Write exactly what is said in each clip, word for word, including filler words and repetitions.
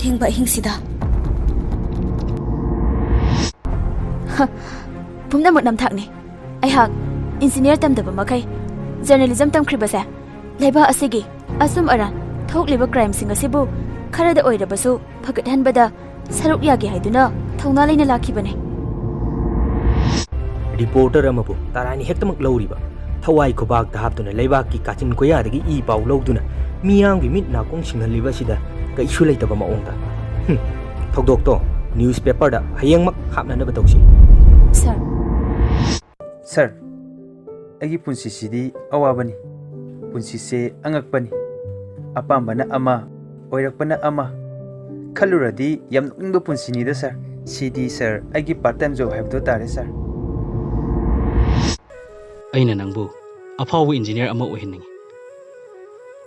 ꯑꯍꯤꯡꯕ ꯑꯍꯤꯡꯁꯤꯗ꯫ ꯍ, ꯄꯨꯝꯅꯃꯛ ꯅꯝꯊꯥꯛꯅꯤ꯫ ꯑꯩꯍꯥꯛ ꯏꯟꯖꯤꯅꯤꯌꯥꯔ ꯇꯝꯗꯕ ꯃꯈꯩ ꯖꯔꯅꯦꯂꯤꯖꯝ ꯇꯝꯈ꯭ꯔꯤꯕꯁꯦ ꯂꯩꯕꯥꯛ ꯑꯁꯤꯒꯤ ꯑꯆꯨꯝ ꯑꯔꯥꯟ ꯊꯣꯛꯂꯤꯕ ꯀ꯭ꯔꯥꯏꯝꯁꯤꯡ ꯑꯁꯤꯕꯨ ꯈꯔꯗ ꯑꯣꯏꯔꯕꯁꯨ ꯐꯒꯠꯍꯟꯕꯗ ꯁꯔꯨꯛ ꯌꯥꯒꯦ ꯍꯥꯏꯗꯨꯅ ꯊꯧꯅꯥ ꯂꯩꯅ ꯂꯥꯛꯈꯤꯕꯅꯤ꯫ ꯔꯤꯄꯣꯔꯇꯔ ꯑꯃꯕꯨ ꯇꯔꯥꯏꯅ ꯍꯦꯛꯇꯃꯛ ꯂꯧꯔꯤꯕ, ꯊꯋꯥꯏ ꯈꯨꯕꯥꯛꯇ ꯍꯥꯞꯇꯨꯅ ꯂꯩꯕꯥꯛꯀꯤ ꯀꯥꯆꯤꯟ ꯀꯣꯌꯥꯗꯒꯤ ꯏ ꯄꯥꯎ ꯂꯧꯗꯨꯅ ꯃꯤꯌꯥꯝꯒꯤ ꯃꯤꯠ ꯅꯥꯀꯣꯡ ꯁꯤꯡꯍꯜꯂꯤꯕ ꯑꯁꯤꯗ ꯀꯩꯁꯨ ꯂꯩꯇꯕ ꯃꯑꯣꯡꯗ꯫ ꯍꯨꯝ, ꯊꯧꯗꯣꯛꯇꯣ ꯅ꯭ꯌꯨꯁꯄꯦꯄꯔꯗ ꯍꯌꯦꯡꯃꯛ ꯍꯥꯞꯅꯅꯕ ꯇꯧꯁꯤ꯫ ꯁꯥꯔ꯫ ꯁꯥꯔ, ꯑꯩꯒꯤ ꯄꯨꯟꯁꯤꯁꯤꯗꯤ ꯑꯋꯥꯕꯅꯤ꯫ ꯄꯨꯟꯁꯤꯁꯦ ꯑꯉꯛꯄꯅꯤ꯫ ꯑꯄꯥꯝꯕꯅ ꯑꯃ, ꯑꯣꯏꯔꯛꯄꯅ ꯑꯃ꯫ ꯈꯜꯂꯨꯔꯗꯤ ꯌꯥꯝ ꯅꯣꯛꯅꯤꯡꯕ ꯄꯨꯟꯁꯤꯅꯤꯗ ꯁꯥꯔ꯫ ꯁꯤꯗꯤ ꯁꯥꯔ, ꯑꯩꯒꯤ ꯄꯥꯔꯠ ꯇꯥꯏꯝ ꯖꯣꯕ ꯍꯥꯏꯕꯗꯣ ꯇꯥꯔꯦ ꯁꯥꯔ꯫ ꯑꯩꯅ ꯅꯪꯕꯨ ꯑꯐꯥꯎꯕ ꯏꯟꯖꯤꯅꯤꯌꯥꯔ ꯑꯃ ꯑꯣꯏꯍꯟꯅꯤꯡꯏ꯫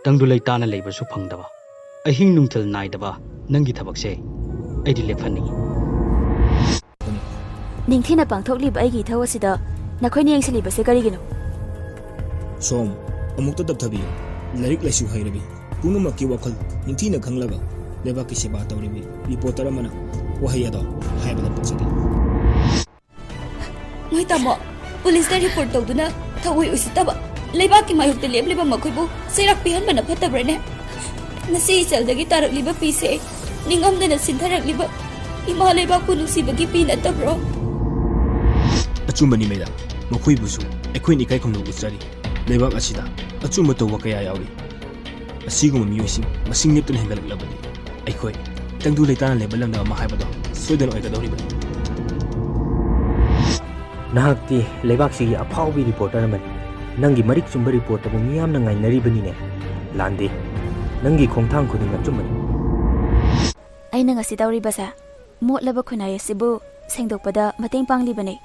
ꯇꯪꯗꯨ ꯂꯩꯇꯥꯅ ꯂꯩꯕꯁꯨ ꯐꯪꯗꯕ, ꯑꯍꯤꯡ ꯅꯨꯡꯊꯤꯜ ꯅꯥꯏꯗꯕ ꯅꯪꯒꯤ ꯊꯕꯛꯁꯦ ꯑꯩꯗꯤ ꯂꯦꯞꯍꯟꯅꯤꯡꯏ꯫ ꯅꯤꯡꯊꯤꯅ ꯄꯥꯡꯊꯣꯛꯂꯤꯕ ꯑꯩꯒꯤ ꯏꯊꯧ ꯑꯁꯤꯗ ꯅꯈꯣꯏꯅ ꯌꯦꯡꯁꯤꯜꯂꯤꯕꯁꯦ ꯀꯔꯤꯒꯤꯅꯣ? ꯁꯣꯝ, ꯑꯃꯨꯛꯇ ꯇꯞꯊꯕꯤꯌꯨ꯫ ꯂꯥꯏꯔꯤꯛ ꯂꯥꯏꯁꯨ ꯍꯩꯔꯕꯤ, ꯄꯨꯝꯅꯃꯛꯀꯤ ꯋꯥꯈꯜ ꯅꯤꯡꯊꯤꯅ ꯈꯪꯂꯕ, ꯂꯩꯕꯥꯛꯀꯤ ꯁꯦꯕꯥ ꯇꯧꯔꯤꯕꯤ ꯔꯤꯄꯣꯔꯇꯔ ꯑꯃꯅ ꯋꯥꯍꯩ ꯑꯗꯣ ꯍꯥꯏꯕꯗ ꯄꯛꯆꯗꯦ꯫ ꯃꯣꯏ ꯇꯥꯃꯣ, ꯄꯨꯂꯤꯁꯇ ꯔꯤꯄꯣꯔꯠ ꯇꯧꯗꯨꯅ ꯊꯑꯣꯏ ꯎꯁꯤꯠꯇꯕ, ꯂꯩꯕꯥꯛꯀꯤ ꯃꯥꯌꯣꯛꯇ ꯂꯦꯞꯂꯤꯕ ꯃꯈꯣꯏꯕꯨ ꯆꯩꯔꯥꯛ ꯄꯤꯍꯟꯕꯅ ꯐꯠꯇꯕ꯭ꯔꯅꯦ? ꯉꯁꯤ ꯏꯆꯜꯗꯒꯤ ꯇꯥꯔꯛꯂꯤꯕ ꯄꯤꯁꯦ ꯅꯤꯡꯉꯝꯗꯅ ꯁꯤꯟꯊꯔꯛꯂꯤꯕ ꯏꯃꯥ ꯂꯩꯕꯥꯛꯄꯨ ꯅꯨꯡꯁꯤꯕꯒꯤ ꯄꯤ ꯅꯠꯇꯕ꯭ꯔꯣ? ꯑꯆꯨꯝꯕꯅꯤ ꯃꯦꯗꯥꯝ, ꯃꯈꯣꯏꯕꯨꯁꯨ ꯑꯩꯈꯣꯏꯅ ꯏꯀꯥꯏ ꯈꯨꯝꯅꯕ ꯎꯠꯆꯔꯤ꯫ ꯂꯩꯕꯥꯛ ꯑꯁꯤꯗ ꯑꯆꯨꯝꯕ ꯇꯧꯕ ꯀꯌꯥ ꯌꯥꯎꯔꯤ꯫ ꯑꯁꯤꯒꯨꯝꯕ ꯃꯤꯑꯣꯏꯁꯤꯡ ꯃꯁꯤꯡ ꯂꯦꯞꯇꯅ ꯍꯦꯟꯒꯠꯂꯛꯂꯕꯗꯤ ꯑꯩꯈꯣꯏ ꯇꯪꯗꯨ ꯂꯩꯇꯥꯅ ꯂꯩꯕ ꯂꯝꯗꯝ ꯑꯃ ꯍꯥꯏꯕꯗꯣ ꯁꯣꯏꯗꯅ ꯑꯣꯏꯒꯗꯧꯔꯤꯕꯅꯤ꯫ ꯅꯍꯥꯛꯇꯤ ꯂꯩꯕꯥꯛꯁꯤꯒꯤ ꯑꯐꯥꯎꯕꯤ ꯔꯤꯄꯣꯔꯇꯔ ꯑꯃꯅꯤ꯫ ꯅꯪꯒꯤ ꯃꯔꯤꯛ ꯆꯨꯝꯕ ꯔꯤꯄꯣꯔꯠꯇꯕꯨ ꯃꯤꯌꯥꯝꯅ ꯉꯥꯏꯅꯔꯤꯕꯅꯤꯅꯦ꯫ ꯂꯥꯟꯗꯦ, ꯅꯪꯒꯤ ꯈꯣꯡꯊꯥꯡ ꯈꯨꯗꯤꯡ ꯑꯆꯨꯝꯕꯅꯤ꯫ ꯑꯩꯅ ꯉꯁꯤ ꯇꯧꯔꯤꯕꯁꯦ ꯃꯣꯠꯂꯕ ꯈꯨꯟꯅꯥꯏ ꯑꯁꯤꯕꯨ ꯁꯦꯡꯗꯣꯛꯄꯗ ꯃꯇꯦꯡ ꯄꯥꯡꯂꯤꯕꯅꯤ꯫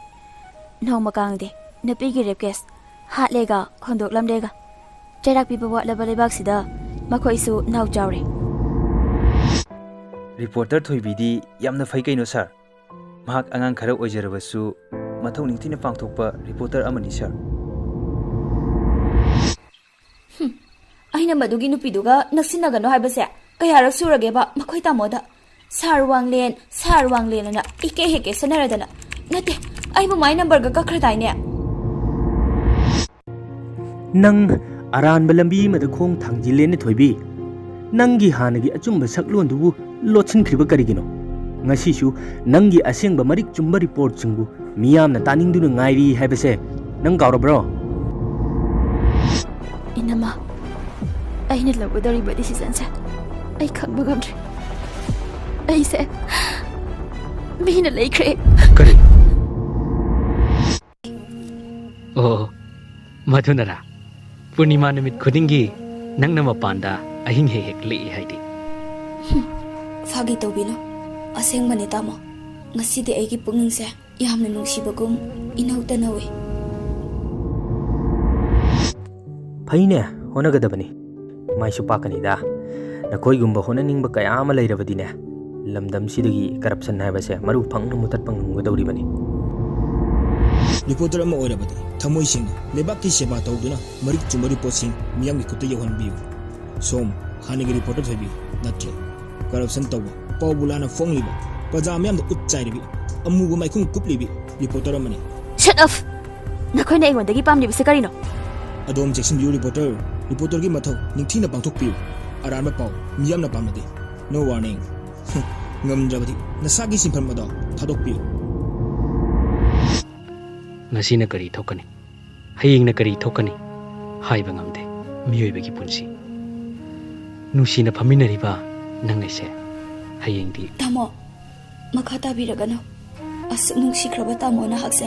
ꯅꯣꯡꯃ ꯀꯥꯡꯗꯦ, ꯅꯨꯄꯤꯒꯤ ꯔꯦꯞ ꯀꯦꯁ ꯍꯥꯠꯂꯦꯒ ꯍꯣꯟꯗꯣꯛꯂꯝꯂꯦꯒ ꯆꯩꯔꯥꯛ ꯄꯤꯕ ꯋꯥꯠꯂꯕ ꯂꯩꯕꯥꯛꯁꯤꯗ ꯃꯈꯣꯏꯁꯨ ꯅꯥꯎ ꯆꯥꯎꯔꯦ꯫ ꯔꯤꯄꯣꯔꯇꯔ ꯊꯣꯏꯕꯤꯗꯤ ꯌꯥꯝꯅ ꯐꯩ ꯀꯩꯅꯣ ꯁꯥꯔ꯫ ꯃꯍꯥꯛ ꯑꯉꯥꯡ ꯈꯔ ꯑꯣꯏꯖꯔꯕꯁꯨ ꯃꯊꯧ ꯅꯤꯡꯊꯤꯅ ꯄꯥꯡꯊꯣꯛꯄ ꯔꯤꯄꯣꯔꯇꯔ ꯑꯃꯅꯤ ꯁꯥꯔ꯫ ꯑꯩꯅ ꯃꯗꯨꯒꯤ ꯅꯨꯄꯤꯗꯨꯒ ꯅꯛꯁꯤꯟꯅꯒꯅꯨ ꯍꯥꯏꯕꯁꯦ ꯀꯌꯥꯔꯛ ꯁꯨꯔꯒꯦꯕ ꯃꯈꯣꯏ ꯇꯥꯃꯣꯗ "ꯁꯥꯔ ꯋꯥꯡꯂꯦꯟ, ꯁꯥꯔ ꯋꯥꯡꯂꯦꯟ" ꯑꯅ ꯏꯀꯦ ꯍꯦꯛꯀꯦ ꯁꯥꯟꯅꯔꯗꯅ? ꯅꯠꯇꯦ, ꯑꯩꯕꯨ ꯃꯥꯏ ꯅꯝꯕꯔꯒ ꯀꯛꯈ꯭ꯔꯗꯥꯏꯅꯦ? ꯅꯪ ꯑꯔꯥꯟꯕ ꯂꯝꯕꯤ ꯑꯃꯗ ꯈꯣꯡ ꯊꯥꯡꯖꯤꯜꯂꯦꯅꯦ, ꯊꯣꯏꯕꯤ꯫ ꯅꯪꯒꯤ ꯍꯥꯟꯅꯒꯤ ꯑꯆꯨꯝꯕ ꯁꯛꯂꯣꯟꯗꯨꯕꯨ ꯂꯣꯠꯁꯤꯟꯈ꯭ꯔꯤꯕ ꯀꯔꯤꯒꯤꯅꯣ? ꯉꯁꯤꯁꯨ ꯅꯪꯒꯤ ꯑꯁꯦꯡꯕ ꯃꯔꯤꯛ ꯆꯨꯝꯕ ꯔꯤꯄꯣꯔꯠꯁꯤꯡꯕꯨ ꯃꯤꯌꯥꯝꯅ ꯇꯥꯅꯤꯡꯗꯨꯅ ꯉꯥꯏꯔꯤ ꯍꯥꯏꯕꯁꯦ ꯅꯪ ꯀꯥꯎꯔꯕ꯭ꯔꯣ? ꯏꯅꯝꯃ, ꯑꯩꯅ ꯂꯧꯒꯗꯧꯔꯤꯕ ꯗꯤꯁꯤꯖꯟꯁꯦ ꯑꯩ ꯈꯪꯕ ꯉꯝꯗ꯭ꯔꯦ꯫ ꯑꯩꯁꯦ ꯃꯤꯅ ꯂꯩꯈ꯭ꯔꯦ꯫ ꯀꯔꯤ? ꯑꯣ, ꯃꯗꯨꯅꯔꯥ? ꯄꯨꯔꯅꯤꯃꯥ ꯅꯨꯃꯤꯠ ꯈꯨꯗꯤꯡꯒꯤ ꯅꯪꯅ ꯃꯄꯥꯟꯗ ꯑꯍꯤꯡ ꯍꯦꯛ ꯍꯦꯛ ꯂꯦꯛꯏ ꯍꯥꯏꯗꯤ? ꯐꯥꯒꯤ ꯇꯧꯕꯤꯅꯨ, ꯑꯁꯦꯡꯕꯅꯦ ꯇꯥꯃꯣ꯫ ꯉꯁꯤꯗꯤ ꯑꯩꯒꯤ ꯄꯨꯛꯅꯤꯡꯁꯦ ꯌꯥꯝꯅ ꯅꯨꯡꯁꯤꯕꯒꯨꯝ ꯏꯅꯧ ꯇꯅꯧꯏ꯫ ꯐꯩꯅꯦ, ꯍꯣꯠꯅꯒꯗꯕꯅꯤ꯫ ꯃꯥꯏꯁꯨ ꯄꯥꯛꯀꯅꯤꯗ꯫ ꯅꯈꯣꯏꯒꯨꯝꯕ ꯍꯣꯠꯅꯅꯤꯡꯕ ꯀꯌꯥ ꯑꯃ ꯂꯩꯔꯕꯗꯤꯅꯦ, ꯂꯝꯗꯝꯁꯤꯗꯒꯤ ꯀꯔꯞꯁꯟ ꯍꯥꯏꯕꯁꯦ ꯃꯔꯨ ꯐꯪꯅ ꯃꯨꯊꯠꯄ ꯉꯝꯒꯗꯧꯔꯤꯕꯅꯤ꯫ ꯔꯤꯄꯣꯔꯇꯔ ꯑꯃ ꯑꯣꯏꯔꯕꯗꯤ ꯊꯃꯣꯏ ꯁꯦꯡꯅ ꯂꯩꯕꯥꯛꯀꯤ ꯁꯦꯕꯥ ꯇꯧꯗꯨꯅ ꯃꯔꯤꯛ ꯆꯨꯝꯕ ꯔꯤꯄꯣꯔꯠꯁꯤꯡ ꯃꯤꯌꯥꯝꯒꯤ ꯈꯨꯠꯇ ꯌꯧꯍꯟꯕꯤꯌꯨ꯫ ꯁꯣꯝ ꯍꯥꯟꯅꯒꯤ ꯔꯤꯄꯣꯔꯇꯔ ꯊꯣꯏꯕꯤ ꯅꯠꯇ꯭ꯔꯦ꯫ ꯀꯔꯞꯁꯟ ꯇꯧꯕ, ꯄꯥꯎꯕꯨ ꯂꯥꯟꯅ ꯐꯣꯡꯂꯤꯕ, ꯄ꯭ꯔꯖꯥ ꯃꯤꯌꯥꯝꯗ ꯎꯠ ꯆꯥꯏꯔꯤꯕꯤ, ꯑꯃꯨꯕ ꯃꯥꯏꯈꯨꯝ ꯀꯨꯞꯂꯤꯕꯤ ꯔꯤꯄꯣꯔꯇꯔ ꯑꯃꯅꯤ꯫ Shut up! ꯅꯈꯣꯏꯅ ꯑꯩꯉꯣꯟꯗꯒꯤ ꯄꯥꯝꯂꯤꯕꯁꯤ ꯀꯔꯤꯅꯣ? ꯑꯗꯣꯝ ꯆꯦꯛꯁꯤꯟꯕꯤꯌꯨ ꯔꯤꯄꯣꯔꯇꯔ, ꯔꯤꯄꯣꯔꯇꯔꯒꯤ ꯃꯊꯧ ꯅꯤꯡꯊꯤꯅ ꯄꯥꯡꯊꯣꯛꯄꯤꯌꯨ꯫ ꯑꯔꯥꯟꯕ ꯄꯥꯎ ꯃꯤꯌꯥꯝꯅ ꯄꯥꯝꯅꯗꯦ꯫ No warning꯫ ꯉꯝꯗ꯭ꯔꯕꯗꯤ ꯅꯁꯥꯒꯤ ꯁꯤꯟꯐꯝ ꯑꯗꯣ ꯊꯥꯗꯣꯛꯄꯤꯌꯨ꯫ ꯉꯁꯤꯅ ꯀꯔꯤ ꯊꯣꯛꯀꯅꯤ, ꯍꯌꯦꯡꯅ ꯀꯔꯤ ꯊꯣꯛꯀꯅꯤ ꯍꯥꯏꯕ ꯉꯝꯗꯦ ꯃꯤꯑꯣꯏꯕꯒꯤ ꯄꯨꯟꯁꯤ꯫ ꯅꯨꯡꯁꯤꯅ ꯐꯝꯃꯤꯟꯅꯔꯤꯕ ꯅꯪ ꯑꯩꯁꯦ ꯍꯌꯦꯡꯗꯤ ꯇꯥꯃꯣ, ꯃꯈꯥ ꯇꯥꯕꯤꯔꯒꯅꯨ꯫ ꯑꯁꯨꯛ ꯅꯨꯡꯁꯤꯈ꯭ꯔꯕ ꯇꯥꯃꯣ ꯅꯍꯥꯛꯁꯦ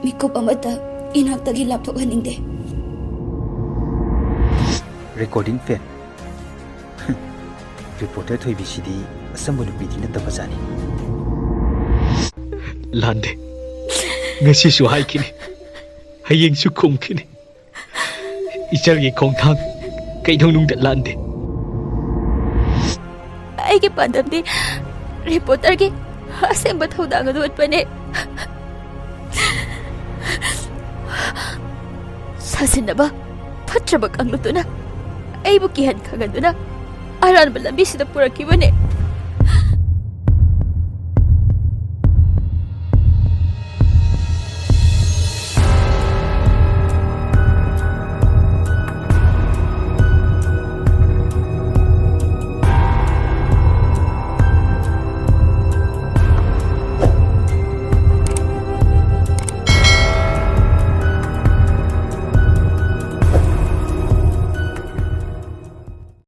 ꯃꯤꯀꯨꯞ ꯑꯃꯠꯇ ꯏꯅꯥꯛꯇꯒꯤ ꯂꯥꯞꯊꯣꯛꯍꯟꯅꯤꯡꯗꯦ꯫ Recording fail꯫ ꯔꯤꯄꯣꯔꯇꯔ ꯊꯣꯏꯕꯤꯁꯤꯗꯤ ꯑꯆꯝꯕ ꯅꯨꯄꯤꯗꯤ ꯅꯠꯇꯕꯖꯥꯠꯅꯤ꯫ ꯂꯥꯟꯗꯦ꯫ ꯉꯁꯤꯁꯨ ꯍꯥꯏꯈꯤꯅꯤ, ꯍꯌꯦꯡꯁꯨ ꯈꯨꯝꯈꯤꯅꯤ꯫ ꯏꯆꯜꯒꯤ ꯈꯣꯡꯊꯥꯡ ꯀꯩꯗꯧꯅꯨꯡꯗ ꯂꯥꯟꯗꯦ꯫ ꯑꯩꯒꯤ ꯄꯥꯟꯗꯝꯗꯤ ꯔꯤꯄꯣꯔꯇꯔꯒꯤ ꯑꯁꯦꯡꯕ ꯊꯧꯗꯥꯡ ꯑꯗꯨ ꯎꯠꯄꯅꯦ꯫ ꯁꯥꯖꯤꯟꯅꯕ ꯐꯠꯇ꯭ꯔꯕ ꯀꯥꯡꯂꯨꯞꯇꯨꯅ ꯑꯩꯕꯨ ꯀꯤꯍꯟ ꯈꯪꯍꯟꯗꯨꯅ ꯑꯔꯥꯟꯕ ꯂꯝꯕꯤꯁꯤꯗ ꯄꯨꯔꯛꯈꯤꯕꯅꯦ꯫